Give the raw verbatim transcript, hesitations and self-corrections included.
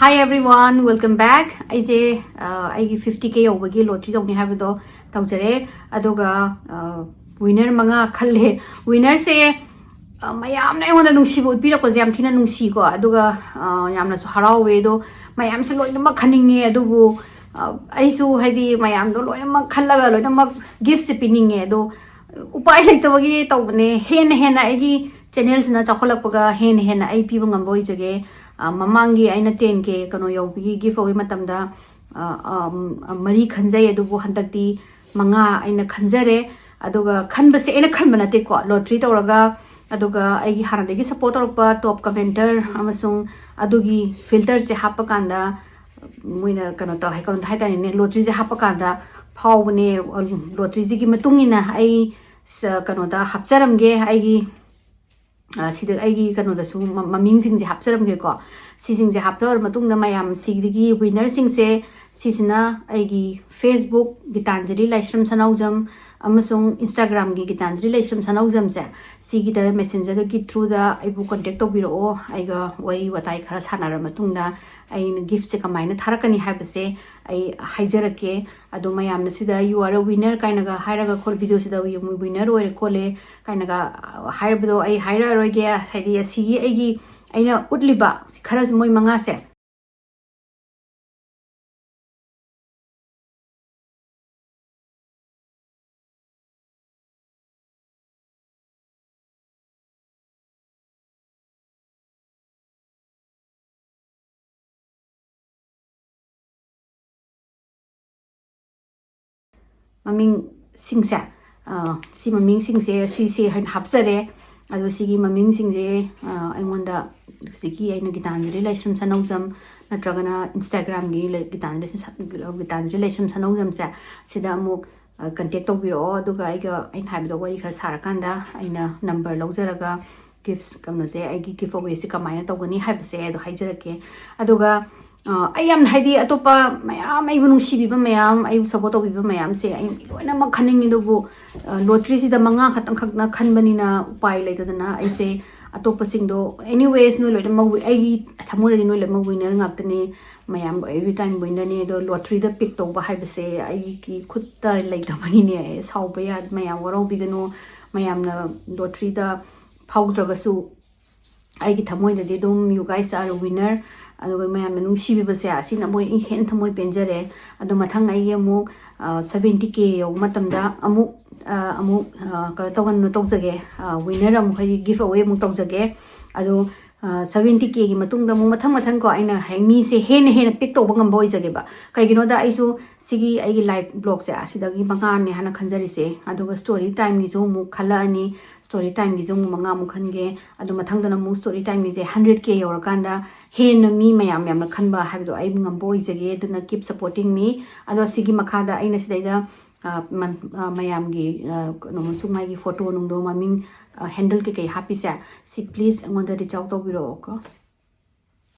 Hi everyone, welcome back. ꯑꯩꯁꯦ ꯑ, ꯑꯩꯒꯤ ꯐꯤꯐꯇꯤ ꯀꯦ ꯌꯧꯕꯒꯤ ꯂꯣꯇ꯭ꯔꯤ ꯇꯧꯅꯤ ꯍꯥꯏꯕꯗꯣ ꯇꯧꯖꯔꯦ꯫ ꯑꯗꯨꯒ ꯋꯤꯅꯔ ꯃꯉꯥ ꯈꯜꯂꯦ꯫ ꯋꯤꯅꯔꯁꯦ ꯃꯌꯥꯝꯅ ꯑꯩꯉꯣꯟꯗ ꯅꯨꯡꯁꯤꯕ ꯎꯠꯄꯤꯔꯛꯄꯁꯦ ꯌꯥꯝ ꯊꯤꯅ ꯅꯨꯡꯁꯤꯀꯣ꯫ ꯑꯗꯨꯒ ꯑ, ꯌꯥꯝꯅꯁꯨ ꯍꯔꯥꯎꯋꯦ꯫ ꯑꯗꯣ ꯃꯌꯥꯝꯁꯦ ꯂꯣꯏꯅꯃꯛ ꯈꯟꯅꯤꯡꯉꯦ, ꯑꯗꯨꯕꯨ ꯑ, ꯑꯩꯁꯨ ꯍꯥꯏꯗꯤ ꯃꯌꯥꯝꯗꯣ ꯂꯣꯏꯅꯃꯛ ꯈꯜꯂꯒ ꯂꯣꯏꯅꯃꯛ ꯒꯤꯐꯁꯦ ꯄꯤꯅꯤꯡꯉꯦ꯫ ꯑꯗꯣ ꯎꯄꯥꯏ ꯂꯩꯇꯕꯒꯤ ꯇꯧꯕꯅꯦ꯫ ꯍꯦꯟꯅ ꯍꯦꯟꯅ ꯑꯩꯒꯤ ꯆꯦꯅꯦꯜꯁꯤꯅ ꯆꯥꯎꯈꯠꯂꯛꯄꯒ ꯍꯦꯟꯅ ꯍꯦꯟꯅ ꯑꯩ ꯄꯤꯕ ꯉꯝꯕ ꯑꯣꯏꯖꯒꯦ꯫ ꯑ, ꯃꯃꯥꯡꯒꯤ ꯑꯩꯅ ꯇꯦꯟ ꯀꯦ ꯀꯩꯅꯣ ꯌꯧꯕꯒꯤ ꯒꯤꯐ ꯑꯣꯏꯕ ꯃꯇꯝꯗ ꯑ, ꯑ, ꯃꯔꯤ ꯈꯟꯖꯩ, ꯑꯗꯨꯕꯨ ꯍꯟꯗꯛꯇꯤ ꯃꯉꯥ ꯑꯩꯅ ꯈꯟꯖꯔꯦ꯫ ꯑꯗꯨꯒ ꯈꯟꯕꯁꯦ ꯑꯩꯅ ꯈꯟꯕ ꯅꯠꯇꯦꯀꯣ, ꯂꯣꯇ꯭ꯔꯤ ꯇꯧꯔꯒ, ꯑꯗꯨꯒ ꯑꯩꯒꯤ ꯍꯥꯟꯅꯗꯒꯤ ꯁꯞꯄꯣꯔꯠ ꯇꯧꯔꯛꯄ ꯇꯣꯞ ꯀꯃꯦꯟꯇꯔ ꯑꯃꯁꯨꯡ ꯑꯗꯨꯒꯤ ꯐꯤꯜꯇꯔꯁꯦ ꯍꯥꯞꯄꯀꯥꯟꯗ ꯃꯣꯏꯅ ꯀꯩꯅꯣ ꯇꯧ ꯍꯥꯏ ꯀꯩꯅꯣ ꯍꯥꯏꯇꯥꯔꯦꯅꯦ, ꯂꯣꯇ꯭ꯔꯤꯁꯦ ꯍꯥꯞꯄꯀꯥꯟꯗ ꯐꯥꯎꯕꯅꯦ꯫ ꯂꯣꯇ꯭ꯔꯤꯁꯤꯒꯤ ꯃꯇꯨꯡ ꯏꯟꯅ ꯑꯩ ꯁ- ꯀꯩꯅꯣꯗ ꯍꯥꯞꯆꯔꯝꯒꯦ, ꯑꯩꯒꯤ ꯑ, ꯁꯤꯗ ꯑꯩꯒꯤ ꯀꯩꯅꯣꯗꯁꯨ ꯃ- ꯃꯃꯤꯡꯁꯤꯡꯁꯦ ꯍꯥꯞꯆꯔꯝꯒꯦꯀꯣ꯫ ꯁꯤꯁꯤꯡꯁꯦ ꯍꯥꯞꯆꯔꯕ ꯃꯇꯨꯡꯗ ꯃꯌꯥꯝ ꯁꯤꯗꯒꯤ ꯋꯤꯅꯔꯁꯤꯡꯁꯦ, ꯁꯤꯁꯤꯅ ꯑꯩꯒꯤ ꯐꯦꯁꯕꯨꯛ ꯒꯤꯇꯥꯟꯖꯂꯤ ꯂꯥꯏꯁ꯭ꯔꯝ ꯁꯅꯥꯎꯖꯝ ꯑꯃꯁꯨꯡ ꯏꯟꯁꯇꯥꯒ꯭ꯔꯥꯝꯒꯤ ꯒꯤꯇꯥꯟꯖꯂꯤ ꯂꯥꯏꯁ꯭ꯔꯝ ꯁꯅꯥꯎꯖꯝꯁꯦ, ꯁꯤꯒꯤꯗ ꯃꯦꯁꯦꯟꯖꯔꯒꯤ ꯊ꯭ꯔꯨꯗ ꯑꯩꯕꯨ ꯀꯣꯟꯇꯦꯛ ꯇꯧꯕꯤꯔꯛꯑꯣ꯫ ꯑꯩꯒ ꯋꯥꯔꯤ ꯋꯥꯇꯥꯏ ꯈꯔ ꯁꯥꯟꯅꯔꯕ ꯃꯇꯨꯡꯗ ꯑꯩꯅ ꯒꯤꯐꯁꯦ ꯀꯃꯥꯏꯅ ꯊꯥꯔꯛꯀꯅꯤ ꯍꯥꯏꯕꯁꯦ ꯑꯩ ꯍꯥꯏꯖꯔꯛꯀꯦ꯫ ꯑꯗꯣ ꯃꯌꯥꯝꯅ ꯁꯤꯗ "You are a winner" ꯀꯥꯏꯅꯒ ꯍꯥꯏꯔꯒ ꯈꯣꯠ ꯚꯤꯗꯤꯑꯣꯁꯤꯗ "ꯋꯤꯅꯔ ꯑꯣꯏꯔꯦ" ꯈꯣꯠꯂꯦ ꯀꯥꯏꯅꯒ ꯍꯥꯏꯔꯕꯗꯣ ꯑꯩ ꯍꯥꯏꯔꯛꯑꯔꯣꯏꯒꯦ꯫ ꯍꯥꯏꯗꯤ ꯑꯁꯤꯒꯤ ꯑꯩꯒꯤ ꯑꯩꯅ ꯎꯠꯂꯤꯕ ꯈꯔꯁꯦ, ꯃꯣꯏ ꯃꯉꯥꯁꯦ, ꯃꯃꯤꯡꯁꯤꯡꯁꯦ, ꯑ, ꯁꯤ ꯃꯃꯤꯡꯁꯤꯡꯁꯦ ꯁꯤꯁꯦ ꯍꯥꯏꯅ ꯍꯥꯞꯆꯔꯦ꯫ ꯑꯗꯣ ꯁꯤꯒꯤ ꯃꯃꯤꯡꯁꯤꯡꯁꯦ, ꯑ, ꯑꯩꯉꯣꯟꯗ ꯍꯧꯖꯤꯛꯀꯤ ꯑꯩꯅ ꯒꯤꯇꯥꯟꯖꯂꯤ ꯂꯥꯏꯁ꯭ꯔꯝ ꯁꯅꯧꯖꯝ ꯅꯠꯇ꯭ꯔꯒꯅ ꯏꯟꯁꯇꯥꯒ꯭ꯔꯥꯝꯒꯤ ꯂꯩ-, ꯒꯤꯇꯥꯟꯖꯂꯤ ꯁ-, ꯒꯤꯇꯥꯟꯖꯂꯤ ꯂꯥꯏꯁ꯭ꯔꯝ ꯁꯅꯧꯖꯝꯁꯦ, ꯁꯤꯗ ꯑꯃꯨꯛ, ꯑ, ꯀꯟꯇꯦꯛ ꯇꯧꯕꯤꯔꯛꯑꯣ꯫ ꯑꯗꯨꯒ ꯑꯩꯒ, ꯑꯩꯅ ꯍꯥꯏꯕꯗꯣ ꯋꯥꯔꯤ ꯈꯔ ꯁꯥꯔꯀꯥꯟꯗ ꯑꯩꯅ ꯅꯝꯕꯔ ꯂꯧꯖꯔꯒ ꯒꯤꯐ ꯀꯩꯅꯣꯁꯦ, ꯑꯩꯒꯤ ꯒꯤꯐ ꯑꯋꯦꯁꯦ ꯀꯃꯥꯏꯅ ꯇꯧꯒꯅꯤ ꯍꯥꯏꯕꯁꯦ ꯑꯗꯣ ꯍꯥꯏꯖꯔꯛꯀꯦ꯫ ꯑꯗꯨꯒ, ꯑ, ꯑꯩ ꯌꯥꯝ, ꯍꯥꯏꯗꯤ, ꯑꯇꯣꯞꯄ ꯃꯌꯥꯝ, ꯑꯩꯕꯨ ꯅꯨꯡꯁꯤꯕꯤꯕ ꯃꯌꯥꯝ, ꯑꯩꯕꯨ ꯁꯞꯄꯣꯔꯠ ꯇꯧꯕꯤꯕ ꯃꯌꯥꯝꯁꯦ ꯑꯩ ꯂꯣꯏꯅꯃꯛ ꯈꯟꯅꯤꯡꯉꯤ꯫ ꯑꯗꯨꯕꯨ, ꯑ, ꯂꯣꯇ꯭ꯔꯤꯁꯤꯗ ꯃꯉꯥ ꯈꯛꯇꯪꯈꯛꯅ ꯈꯟꯕꯅꯤꯅ ꯎꯄꯥꯏ ꯂꯩꯇꯗꯅ ꯑꯩꯁꯦ, ꯑꯇꯣꯞꯄꯁꯤꯡꯗꯣ, anyways, ꯅꯣꯏ ꯂꯣꯏꯅꯃꯛ wi-, ꯑꯩꯒꯤ ꯊꯃꯣꯏꯗꯗꯤ ꯅꯣꯏ ꯂꯣꯏꯅꯃꯛ winner ꯉꯥꯛꯇꯅꯦ꯫ ꯃꯌꯥꯝ every time winnerꯅꯦ꯫ ꯑꯗꯣ lotteryꯗ pick ꯇꯧꯕ ꯍꯥꯏꯕꯁꯦ ꯑꯩꯒꯤ ꯈꯨꯠꯇ ꯂꯩꯇꯕꯒꯤꯅꯦ꯫ ꯁꯥꯎꯕ ꯌꯥ, ꯃꯌꯥꯝ ꯋꯥꯔꯧꯕꯤꯒꯅꯨ꯫ ꯃꯌꯥꯝꯅ lotteryꯗ ꯐꯥꯎꯗ꯭ꯔꯒꯁꯨ ꯑꯩꯒꯤ ꯊꯃꯣꯏꯗꯗꯤ ꯑꯗꯨꯝ you guys are a winner꯫ ꯑꯗꯨꯒ ꯃꯌꯥꯝꯅ ꯅꯨꯡꯁꯤꯕꯤꯕꯁꯦ ꯑꯁꯤꯅ ꯃꯣꯏ ꯍꯦꯟꯅ ꯊꯃꯣꯏ ꯄꯦꯟꯖꯔꯦ꯫ ꯑꯗꯣ ꯃꯊꯪ ꯑꯩꯒꯤ ꯑꯃꯨꯛ, ꯑ, seventy K ꯌꯧꯕ ꯃꯇꯝꯗ ꯑꯃꯨꯛ, ꯑ, ꯑꯃꯨꯛ, ꯑ, ꯀꯩꯅꯣ ꯇꯧꯒꯟꯕ ꯇꯧꯖꯒꯦ꯫ ꯑ, winner ꯑꯃꯨꯛ ꯍꯥꯏꯗꯤ give away ꯑꯃꯨꯛ ꯇꯧꯖꯒꯦ꯫ ꯑꯗꯣ, ꯑ, seventy Kꯒꯤ ꯃꯇꯨꯡꯗ ꯑꯃꯨꯛ ꯃꯊꯪ ꯃꯊꯪ ꯀꯣ ꯑꯩꯅ ꯍꯦꯛ ꯃꯤꯁꯦ ꯍꯦꯟꯅ ꯍꯦꯟꯅ pick ꯇꯧꯕ ꯉꯝꯕ ꯑꯣꯏꯖꯒꯦꯕ꯫ ꯀꯩꯒꯤꯅꯣꯗ ꯑꯩꯁꯨ ꯁꯤꯒꯤ ꯑꯩꯒꯤ life blogꯁꯦ ꯑꯁꯤꯗꯒꯤ ꯃꯉꯥꯅꯦ ꯍꯥꯟꯅ ꯈꯟꯖꯔꯤꯁꯦ꯫ ꯑꯗꯨꯒ story timeꯒꯤꯁꯨ ꯑꯃꯨꯛ ꯈꯜꯂꯛꯑꯅꯤ꯫ Story timeꯒꯤꯁꯨ ꯑꯃꯨꯛ ꯃꯉꯥꯃꯨꯛ ꯈꯟꯒꯦ꯫ ꯑꯗꯣ ꯃꯊꯪꯗꯅ ꯑꯃꯨꯛ story timeꯒꯤꯁꯦ hundred K ꯌꯧꯔꯀꯥꯟꯗ ꯍꯦꯟꯅ ꯃꯤ ꯃꯌꯥꯝ ꯌꯥꯝꯅ ꯈꯟꯕ ꯍꯥꯏꯕꯗꯣ ꯑꯩ ꯉꯝꯕ ꯑꯣꯏꯖꯒꯦ꯫ ꯑꯗꯨꯅ keep supporting me꯫ ꯑꯗꯣ ꯁꯤꯒꯤ ꯃꯈꯥꯗ ꯑꯩꯅ ꯁꯤꯗꯩꯗ, ꯑ, ꯃꯟ-, ꯑ, ꯃꯌꯥꯝꯒꯤ, ꯑ, ꯀꯩꯅꯣ, ꯁꯨꯝ ꯃꯥꯒꯤ photo ꯅꯨꯡꯗꯣ ꯃꯃꯤꯡ, ꯑ, handle ꯀꯩꯀꯩ ꯍꯥꯞꯄꯤꯁꯦ ꯁꯤ please ꯑꯩꯉꯣꯟꯗ reach out ꯇꯧꯕꯤꯔꯛꯑꯣꯀꯣ꯫